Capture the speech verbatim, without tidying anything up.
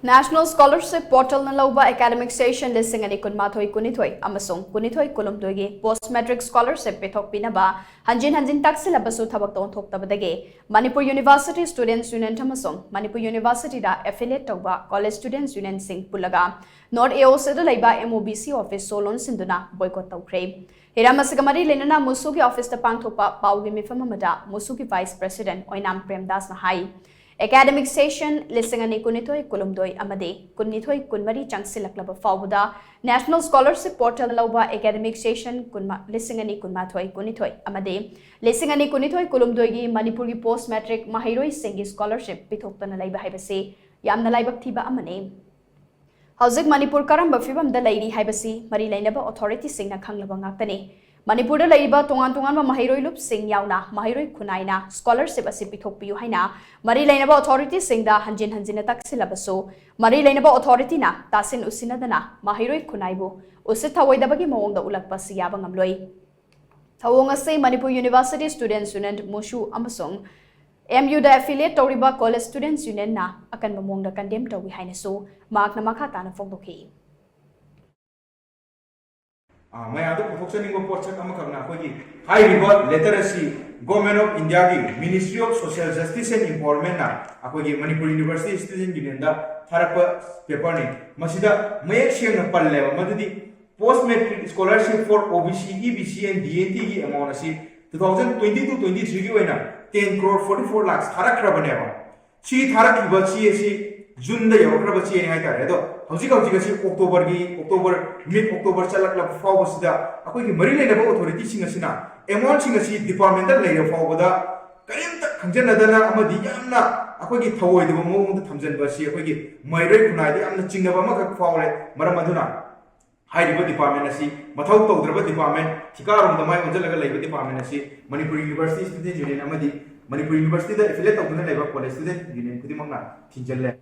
National Scholarship Portalꯅ ꯂꯧꯕ academic session ꯂꯤꯁꯤꯡ ꯑꯅꯤ ꯀꯨꯟꯃꯥꯊꯣꯏ ꯀꯨꯟꯅꯤꯊꯣꯏ ꯑꯃꯁꯨꯡ ꯀꯨꯟꯅꯤꯊꯣꯏ ꯀꯨꯟꯍꯨꯝꯗꯣꯏꯒꯤ post matric scholarship ꯄꯤꯊꯣꯛꯄꯤꯅꯕ ꯍꯟꯖꯤꯟ ꯍꯟꯖꯤꯟ ꯇꯛꯁꯤꯜꯂꯕꯁꯨ ꯊꯕꯛꯇ ꯑꯣꯟꯊꯣꯛꯇꯕꯗꯒꯤ Manipur University Students Union ꯑꯃꯁꯨꯡ Manipur Universityꯗ affiliate ꯇꯧꯕ college students unionꯁꯤꯡ ꯄꯨꯜꯂꯒ North AOCꯗ ꯂꯩꯕ MOBC office ꯁꯣ ꯂꯣꯟꯁꯤꯟꯗꯨꯅ boycott ꯇꯧꯈ꯭ꯔꯦ꯫ ꯍꯤꯔꯝ ꯑꯁꯤꯒ ꯃꯔꯤ ꯂꯩꯅꯅ MUSUꯒꯤ officeꯇ ꯄꯥꯡꯊꯣꯛꯄ ꯄꯥꯎꯒꯤ ꯃꯤꯐꯝ ꯑꯃꯗ MUSUꯒꯤ vice president ꯑꯣꯏꯅꯥꯝ ꯄ꯭ꯔꯦꯝꯗꯥꯁꯅ ꯍꯥꯏ, academic session ꯂꯤꯁꯤꯡ ꯑꯅꯤ ꯀꯨꯟꯅꯤꯊꯣꯏ ꯀꯨꯟꯍꯨꯝꯗꯣꯏ ꯑꯃꯗꯤ ꯀꯨꯟꯅꯤꯊꯣꯏ ꯀꯨꯟꯃꯔꯤ ꯆꯪꯁꯤꯜꯂꯛꯂꯕ ꯐꯥꯎꯕꯗ National Scholarship Portal ꯂꯧꯕ academic session ꯀꯨꯟꯃ-, ꯂꯤꯁꯤꯡ ꯑꯅꯤ ꯀꯨꯟꯃꯥꯊꯣꯏ ꯀꯨꯟꯅꯤꯊꯣꯏ ꯑꯃꯗꯤ ꯂꯤꯁꯤꯡ ꯑꯅꯤ ꯀꯨꯟꯅꯤꯊꯣꯏ ꯀꯨꯟꯍꯨꯝꯗꯣꯏꯒꯤ ꯃꯅꯤꯄꯨꯔꯒꯤ post matric ꯃꯍꯩꯔꯣꯏꯁꯤꯡꯒꯤ scholarship ꯄꯤꯊꯣꯛꯇꯅ ꯂꯩꯕ ꯍꯥꯏꯕꯁꯤ ꯌꯥꯝꯅ ꯂꯥꯏꯕꯛ ꯊꯤꯕ ꯑꯃꯅꯤ꯫ ꯍꯧꯖꯤꯛ ꯃꯅꯤꯄꯨꯔ ꯀꯔꯝꯕ ꯐꯤꯕꯝꯗ ꯂꯩꯔꯤ ꯍꯥꯏꯕꯁꯤ ꯃꯔꯤ ꯂꯩꯅꯕ authorityꯁꯤꯡꯅ ꯈꯪꯂꯕ ꯉꯥꯛꯇꯅꯤ꯫ ꯃꯅꯤꯄꯨꯔꯗ ꯂꯩꯔꯤꯕ ꯇꯣꯉꯥꯟ ꯇꯣꯉꯥꯟꯕ ꯃꯍꯩꯔꯣꯏ ꯂꯨꯞꯁꯤꯡ ꯌꯥꯎꯅ ꯃꯍꯩꯔꯣꯏ ꯈꯨꯟꯅꯥꯏꯅ scholarship ꯑꯁꯤ ꯄꯤꯊꯣꯛꯄꯤꯌꯨ ꯍꯥꯏꯅ ꯃꯔꯤ ꯂꯩꯅꯕ authorityꯁꯤꯡꯗ ꯍꯟꯖꯤꯟ ꯍꯟꯖꯤꯟꯅ ꯇꯛꯁꯤꯜꯂꯕꯁꯨ, ꯃꯔꯤ ꯂꯩꯅꯕ authorityꯅ ꯇꯥꯁꯤꯟ ꯎꯁꯤꯟꯅꯗꯅ ꯃꯍꯩꯔꯣꯏ ꯈꯨꯟꯅꯥꯏꯕꯨ ꯎꯁꯤꯠ ꯊꯑꯣꯏꯗꯕꯒꯤ ꯃꯑꯣꯡꯗ ꯎꯠꯂꯛꯄ ꯑꯁꯤ ꯌꯥꯕ ꯉꯝꯂꯣꯏ꯫ ꯊꯧꯑꯣꯡ ꯑꯁꯤ Manipur University Students Union, MUSU, ꯑꯃꯁꯨꯡ MUꯗ affiliate ꯇꯧꯔꯤꯕ college students unionꯅ ꯑꯀꯟꯕ ꯃꯑꯣꯡꯗ condemn ꯇꯧꯏ ꯍꯥꯏꯅꯁꯨ ꯃꯍꯥꯛꯅ ꯃꯈꯥ ꯇꯥꯅ ꯐꯣꯡꯗꯣꯛꯈꯤ꯫ ꯑꯥ, ꯃꯌꯥꯝꯗ ꯄꯨꯊꯣꯛꯆꯅꯤꯡꯕ ꯄꯣꯠꯁꯛ ꯑꯃꯈꯛꯅ ꯑꯩꯈꯣꯏꯒꯤ ꯍꯥꯏꯔꯤꯕ letter ꯑꯁꯤ Government of Indiaꯒꯤ Ministry of Social Justice and Empowermentꯅ ꯑꯩꯈꯣꯏꯒꯤ ꯃꯅꯤꯄꯨꯔ University Student Unionꯗ ꯊꯥꯔꯛꯄ paperꯅꯤ꯫ ꯃꯁꯤꯗ ꯃꯌꯦꯛ ꯁꯦꯡꯅ ꯄꯜꯂꯦꯕ, ꯃꯗꯨꯗꯤ post matric scholarship for OBC, EBC and DNTꯒꯤ amount ꯑꯁꯤ two thousand twenty-two twenty-threeꯒꯤ ꯑꯣꯏꯅ ten crore forty-four lakhs ꯊꯥꯔꯛꯈ꯭ꯔꯕꯅꯦꯕ꯫ ꯁꯤ ꯊꯥꯔꯛꯈꯤꯕ ꯆꯦ ꯑꯁꯤ Juneꯗ ꯌꯧꯔꯛꯈ꯭ꯔꯕ ꯆꯦꯅꯤ ꯍꯥꯏꯇꯥꯔꯦ꯫ ꯑꯗꯣ ꯍꯧꯖꯤꯛ ꯍꯧꯖꯤꯛ ꯑꯁꯤ Octoberꯒꯤ, October, mid October ꯆꯠꯂꯛꯂꯕ ꯐꯥꯎꯕꯁꯤꯗ ꯑꯩꯈꯣꯏꯒꯤ ꯃꯔꯤ ꯂꯩꯅꯕ authorityꯁꯤꯡ ꯑꯁꯤꯅ amountꯁꯤꯡ ꯑꯁꯤ departmentꯇ ꯂꯩꯔ ꯐꯥꯎꯕꯗ ꯀꯔꯤꯝꯇ ꯈꯪꯖꯟꯅꯗꯅ ꯑꯃꯗꯤ ꯌꯥꯝꯅ ꯑꯩꯈꯣꯏꯒꯤ ꯊꯧꯑꯣꯏꯗꯕ ꯃꯑꯣꯡꯗ ꯊꯝꯖꯤꯟꯕ ꯑꯁꯤ ꯑꯩꯈꯣꯏꯒꯤ ꯃꯍꯩꯔꯣꯏ ꯈꯨꯟꯅꯥꯏꯗ ꯌꯥꯝꯅ ꯆꯤꯡꯅꯕ ꯑꯃꯈꯛ ꯐꯥꯎꯔꯦ꯫ ꯃꯔꯝ ꯑꯗꯨꯅ ꯍꯥꯏꯔꯤꯕ department ꯑꯁꯤ ꯃꯊꯧ ꯇꯧꯗ꯭ꯔꯕ department, ꯊꯤꯀꯥꯔꯣꯝꯗ ꯃꯥꯏ ꯑꯣꯟꯁꯤꯜꯂꯒ ꯂꯩꯕ department ꯑꯁꯤ ꯃꯅꯤꯄꯨꯔ University Student Union ꯑꯃꯗꯤ ꯃꯅꯤꯄꯨꯔ Universityꯗ affiliate ꯇꯧꯗꯨꯅ ꯂꯩꯕ college student union ꯈꯨꯗꯤꯡꯃꯛꯅ ꯊꯤꯡꯖꯤꯜꯂꯦ꯫